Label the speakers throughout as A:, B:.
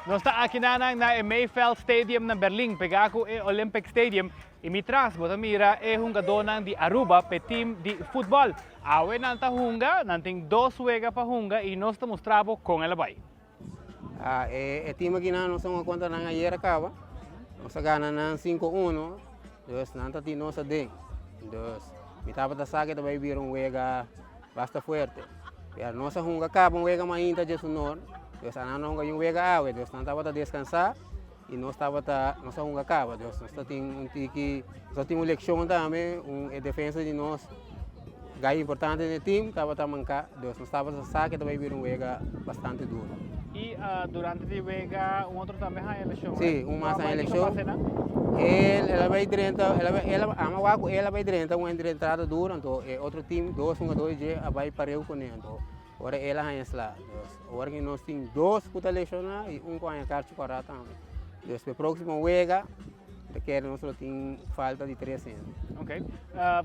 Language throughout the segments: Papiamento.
A: Nos ta aki na na e Mayfeld Stadium na Berlin, pegá ku e Olympic Stadium. I mi tras, bo ta mira e hungadónan di Aruba pa e team di futbòl. Awe nan ta hunga, nan tin dos wega pa hunga i nos ta mustra bo kon el a bai.
B: Ah, e team aki nan nos a kontra nan ayera kaba. Nos a gana nan 5-1. Dus nan ta tin nos aden. Dus mi tabata sa ku ta bai bira un wega basta fuerte. Pero nos a hunga kaba un wega mainta djesunor. Dus nan a hunga un wega awe. Dus nan tabata deskansá i nos tabata nos a hunga kaba. Dus nos ta tin un tiki nos a tin un lekshon tambe un e defensa di nos gai importante den e team tabata manká. Dus nos tabata sa ku ta bai bira un wega bastante duro.
A: I durante di wega un otro tambe haña leshon.
B: Sí, un mas haña leshon. El el a bai drenta, el a bai el a ama wak ku el a bai drenta un entrada duro anto e otro team dos hungadó di dje a bai pareu kuné anto ora el a haña sla. Dus ora ku nos tin dos ku ta leshoná i un ku haña karchi kòrá tambe. Dus pa e próksimo wega ta kere nos lo tin falta di tres hende.
A: Ok.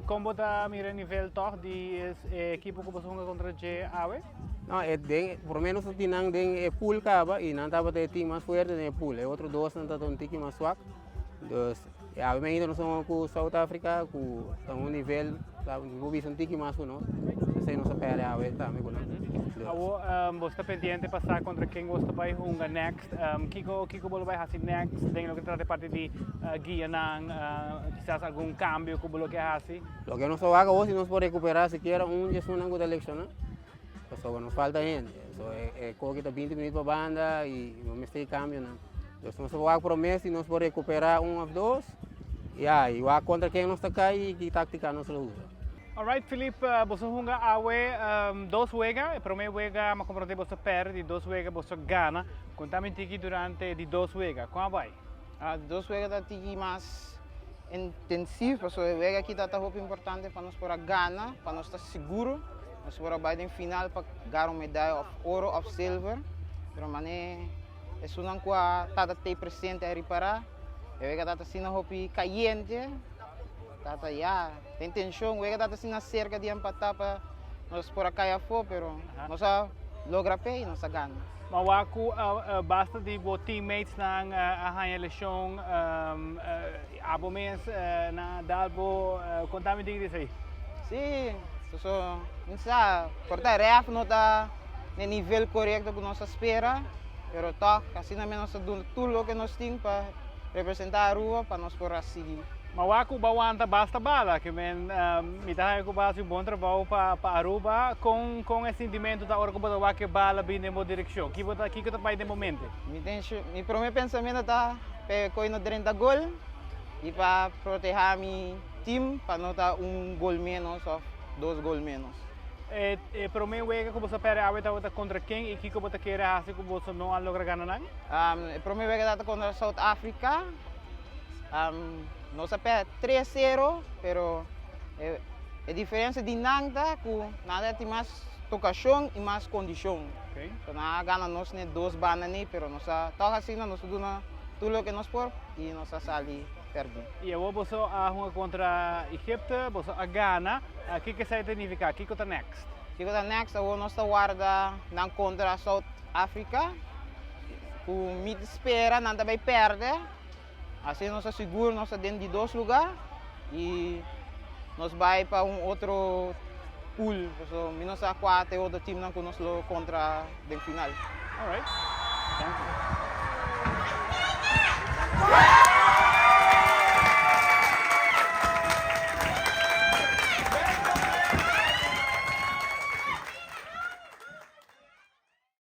A: Kon bo ta mira e nivel tòg di e ekipo ku boso hunga kontra dje awe?
B: No, e den, por lo menos nos tin nan den e pool kaba i nan tabata e team mas fuerte den e pool. E otro dosnan tabata un tiki mas swak. Dus, e awe mainta nos hunga ku South Africa ku ta un nivel, ta bo bisa un tiki mas ku nos. Esei nos a pèrdè awe tambe ku nan. Dus.
A: Awo bo sta pendiente pa sa kontra ken bo sta bai hunga next. Kiko kiko bo lo bai hasi next den loke ta trata e parti di guianan, kisas algun kambio ku bo lo ke hasi?
B: Loke nos ta wak awor si nos por rekuperá sikiera un di esunnan ku ta lekshoná. Pasobra nos falta hende. So e koki ta binti minuut pa banda i no mester e kambionan. Dus nos ta wak promé si nos por rekuperá un òf dos. Ya, i wak kontra ken nos ta kai i ki táktika nos lo usa.
A: Alright Philip, boso hunga awe dos wega. E promé wega mi a komprondé boso pèrdè, di dos wega boso gana. Konta mi tiki durante di dos wega, kon a bai?
C: Di dos wega ta tiki mas intensief pasobra e wega aki ta hopi importante pa nos por a gana, pa nos ta sigur. Nos por a bai den final pa gara un medaya of oro of silver, pero mane esunnan ku a tata tei presente a ripará, e wega tata asina hopi kayente, tata ya den tenshon, wega tata asina serka di empatá pa nos por a kai afó, pero nos a logra p'e i nos a gana.
A: Ma wak ku basta di bo teammatesnan a haña leshon, abo mes na dal bo konta mi tiki di esei.
C: Sí, so mi sa por ta ref no ta n'e nivel korekto ku nos a spera, pero tòg asina mes nos ta duna tur loke nos tin pa representá Aruba pa nos por a sigui.
A: Ma wak ku bo a wanta basta bala, ke men mi ta haña ku bo a hasi un bon trabou pa Aruba. Kon kon e sintimentu ta ora ku bo ta wak e bala bini den bo direkshon? Ki bo ta kiko ta bai den bo mente?
C: Mi mi promé pensamentu ta pa e koi no drenta gol i pa protehá mi team pa no ta un gol ménos òf dos gol ménos.
A: E promé wega ku boso a pèrdè awe tabata kontra ken i kiko bo ta kere hasi ku boso no a logra gana nan?
C: E promé wega tabata kontra South Africa. Nos a pèrdè tres sero, pero e diferensia di nan ta ku nan a tin mas tokashon i mas kondishon. So nan a gana nos n'e dos banda nei, pero nos a tòg asina nos a duna tur loke nos por i nos a sali pèrdí.
A: I awor boso a hunga kontra Egipto, boso a gana. Kiko esei ta nifiká? Kiko ta next?
C: Kiko ta next? Awor nos ta warda nan kontra South Africa, ku mi ta spera nan ta bai pèrdè. Asina nos ta sigur nos ta den di dos lugá i nos bai pa un otro pool. Pasobra mi no sa kua ta e otro teamnan ku nos lo kontra den final.
A: Alright. Thank you.